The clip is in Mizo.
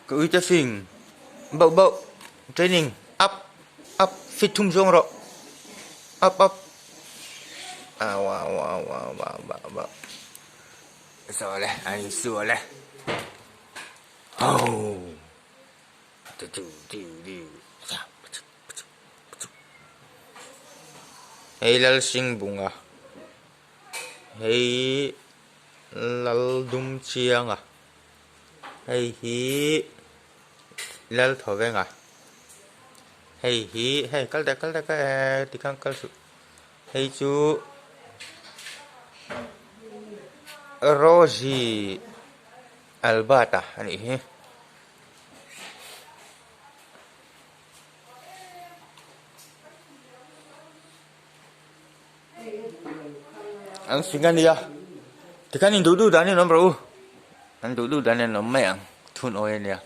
Ka uite fing bauh bauh training up up fit thum zawng rawh up up au au au au au au au saw le an insual e ho Hei Lalsingbunga hei Laldumchianga hei hi Lalthawvenga hei hi hei kal teh kal teh kal eh tikhan kal suh hei chu Rosie Albert-a a nih hi. An fing a nia tikhan in duh duh dan in awm rawh u an duh duh dan in an awm mai ang thun awi a nia.